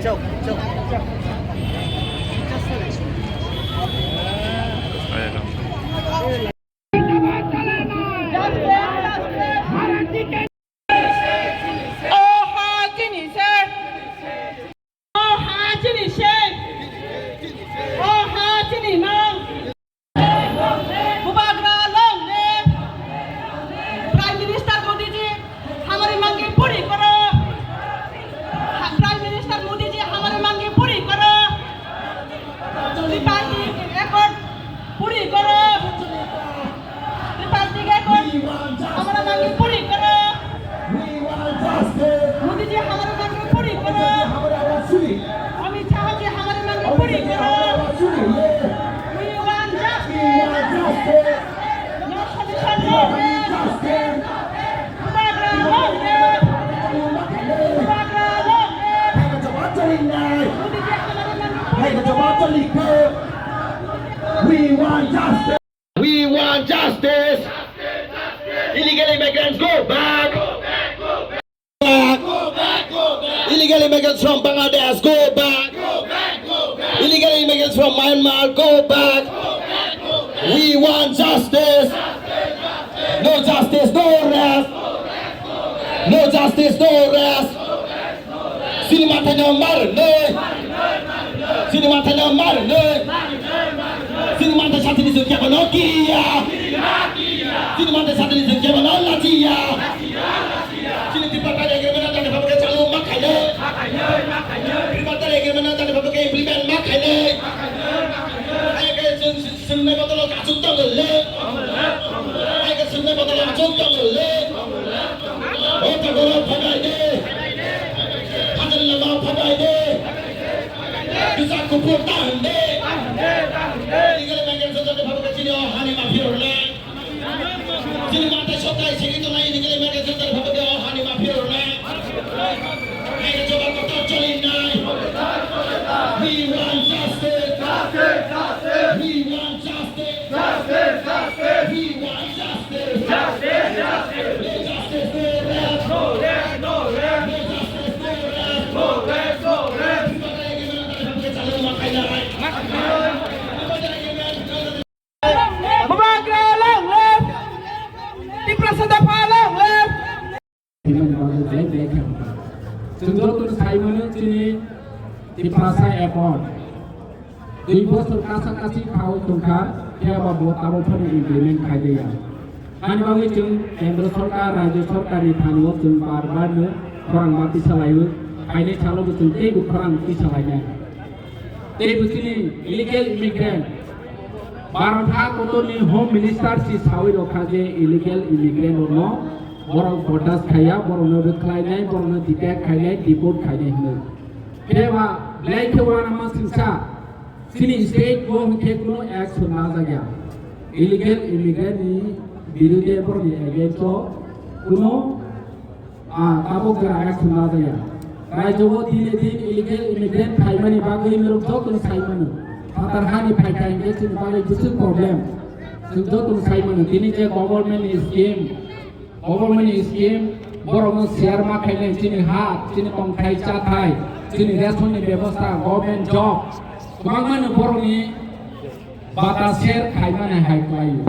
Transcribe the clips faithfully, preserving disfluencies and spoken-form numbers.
O ha chini se. O ha chini se. O ha chini mang. Bubagra long live. Prime Minister Modi ji hamari mangi puri koro. Ha, Prime Minister Modi ji hamari mangi puri koro. Tripartite accord puri koro. Tripartite accord hamari mangi puri koro. We want justice. Modi ji hamari mangi puri koro. Hamari awaz suni. Amit Shah ji hamari mangi puri koro. Amit Shah ji hamari awaz suni. We want justice. We want justice. No solution, no rest. Justice. Bubagra long live. Bubagra long live. Hai ka jawab chali nai. Modi ji hamari mangi puri koro. Hai ka jawab chali nai. We want justice. We want justice. Illegal immigrants, go back. Go back. Illegal immigrants from Bangladesh, go back. Illegal immigrants from Myanmar, go back. We want justice. No justice, no rest. No justice, no rest. Chini manthai no mar nai. Chini manthai no mar nai. Chini manthai sati ni sengkya bono kiya. Chini manthai sati ni sengkya bono lachiya. Chini tripartite agreement na jani bhabe chalu ma khaile. Tripartite agreement na jani bhabe implement ma khaile. Ai ke chwng chwng ne botolo kachuk tong le. Ai ke chwng ne botolo kachuk tong le. O Tagoro phabai de. Hajar lama phabai de. Kisa kupur tahan de. Illegal migrant sojak de bhabe chini o hani mafia role. Chini mata sokai segi to nai illegal migrant sojak de bhabe o hani mafia role. Hai ke jawab kotor choli nai. We want justice. We want justice. Justice, justice. We want justice. Justice, justice. No justice, no rest. No rest. No justice, no rest. No rest, no rest. Bubagra long live. Tiprasa dopha long live. Himani bagwi belai belai khe wngkha. Chwng jotono sai mano chini Tiprasa Accord. Dui bosor kasa kasi khaui tongkha, phiya ba bo tabok phano implement khai de ya. Ani bagwi chwng Kendra Sorkar, Rajya Sorkarni thani-o chwng bar bar no khorang ma tisa lai-o, phainai salo bo chwng teibo khorang tisa lainai. Tei bo chini illegal immigrant, Bharat ha kotorni Home Minister si sawi rokha je illegal immigrant rokno borok bordas khaiya, borokno rwkhlainai, borokno detect khainai, deport khainai hwnwi. Phiya ba belai khe uanama singsa chini state o hwnkhe kuno action najak ya. Illegal immigrant ni birude borokni against o kuno Ah, tabuk jora action najaya. Raijo o dine din illegal immigrant phaimani bagwi norok jotono sai mano. Phatar hani phaikha hinkhe chini bagwi bwswk problem. Chwng jotono sai mano. Tini je government ni scheme, government ni scheme, borokno share ma khainai chini ha, chini tongthai chathai, chini ration ni bebosta, government job. Kwbangmano borokni bata share khaimani hai khlaio.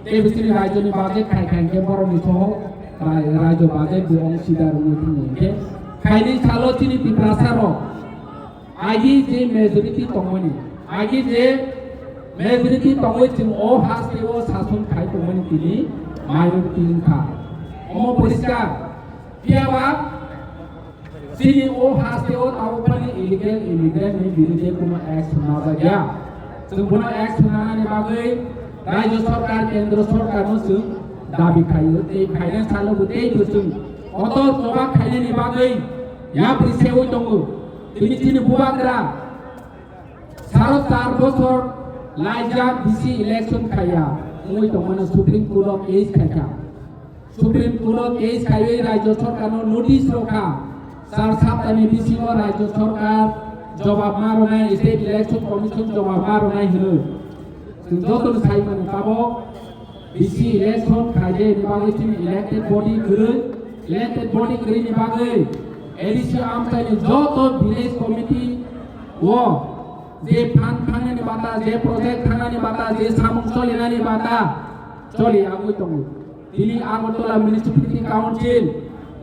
Tei bisini raijoni budget khai khai khe borokni soho rai-, raijo budget bo ong sida rwngwi thango hinkhe. Khaini salo chini Tiprasa rok agi je majority tongmani, agi je majority tongwi chwng o haste o sason khai tongmani tini minority wngkha. Omo poriskar. Phiya ba chini o haste o tabuk phani illegal immigrant ni birude kuno action najak ya. Chwng bono action nanani bagwi Rajya Sarkar, Kendra Sarkar no chwng dabi khaio, tei finance salo bo tei bo chwng kotor choba khainani bagwi yapri seui tongo. Tini chini bubagra saro char bosor laijak bisi election khaiya wngwi tongmano Supreme Court o case khaikha. Supreme Court o case khaiwi Rajya Sarkar no notice rokha. Char saptani bisingo Rajya Sarkar jobab ma rwnai, State Election Commission jobab ma rwnai hwnwi. Chwng jotono sai mano tabok bisi election khaide ni bagwi chini elected body kwrwi, elected body kwrwi ni bagwi A D C amchaini joto village committee o je fund thangnani bata, je project thangnani bata, je samung cholinani bata choli agwi tongo. Tini Agartala Municipality Council,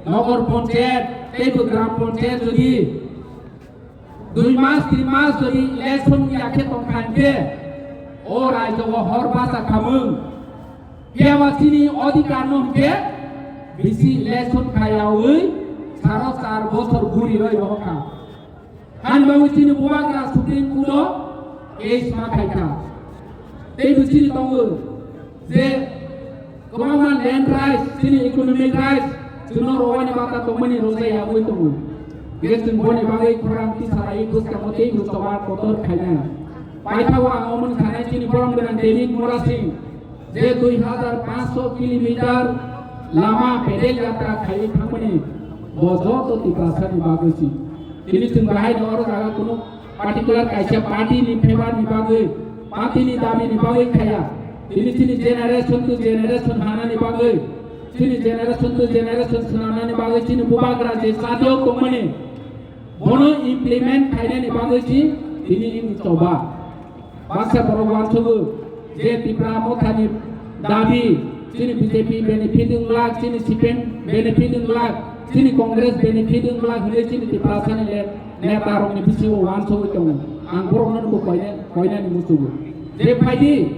Nagar Panchayat, teibo Gram Panchayat jodi dui mas, tin mas jodi election ya khe tongkha hinkhe, o raijo o hor basa khamung. Phiya ba chini odhikar no hinkhe bisi election khayawi saro char bosor guri roi rohokha. Hani bagwi chini bubagra Supreme Court o case ma khaikha. Teibo chini tongo je kwbangma land rights, chini economic rights, chwngno rowani bata tongmani rojai yagwi tongo. Hingkhe chwng boni bagwi khorang tisalai bwskango teibo choba kotor khainai. Paithago ang omoni sanai chini borom gwnang David Murasing je dui hazar panchsho kilometer lama pedal yatra khaiwi thangmani bo joto Tiprasani bagwi si. Tini chwng bahai no oro jaga kunu particular kaisa party ni favor ni bagwi, party ni dabi ni bagwi khaya. Tini chini generation to generation hanani bagwi, chini generation to generation swnamnani bagwi chini bubagra je chajok tongmani bono implement khainani bagwi si tini ini choba. Baksa borok uansugo je Tipra Mothani dabi, chini B J P benefit wng glak, chini C P M benefit wng glak, chini Congress benefit wng glak hinwi chini Tiprasani le neta rokni bisingo uansugwi tongo. Ang borokno bo koine-, koinani musugo. Je phaidi,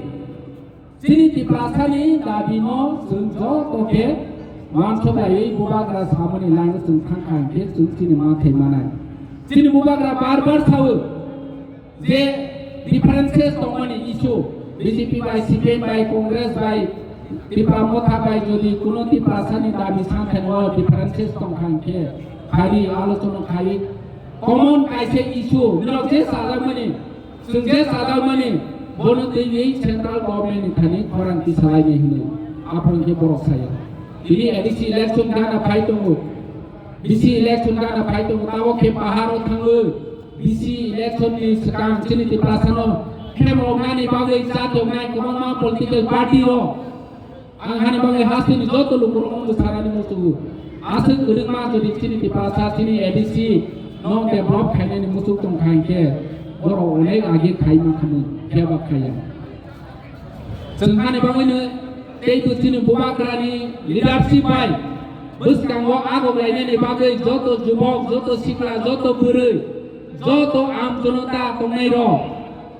chini Tiprasani dabino chwng joto khe uansuk laiwi bubagra samani line-o chwng thangkha hinkhe chwng chini manthai manai. Chini bubagra bar bar sao, je differences tongmani issue, B J P bai, C P M bai, Congress bai, Tipra Motha bai jodi kuno Tiprasani dabi sankhani o differences tongkha hinkhe, khari alochona khai common kaisa issue, norok je sajakmani, chwng je sajakmani, bono twiwi central government ni thani khorang tisalainai hinwi aphuru khe borok saya. Tini A D C election gana phai tongo, B C election gana phai tongo, tabok khe paharo thangwi, B C election ni swkang chini Tiprasano khemroknani bagwi chathoknai kwbangma political party rok. Ang hani bagwi hasteni joto lukurokno bwsarani muchungo. Aswk kwrwngma jodi chini Tiprasa chini A D C no develop khainani muchung tongkha hinkhe borok onek age khaima khamu, phiyaba khaiya. Chwng hani bagwino teibo chini bubagrani leadership bai bwskango agok lainani bagwi joto jubok, joto sikla, joto bwrwi, joto am jonota tongnairok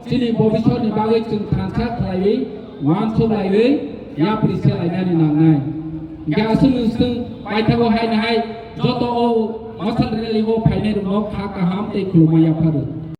chini bobisotni bagwi chwng thansa khlaiwi, uansuk laiwi, yapri se lainani nangnai. Hingkhe aswk nwng chwng paithago haino hai joto o mosal rally o phainairokno kha kaham tei khulumma yapharo.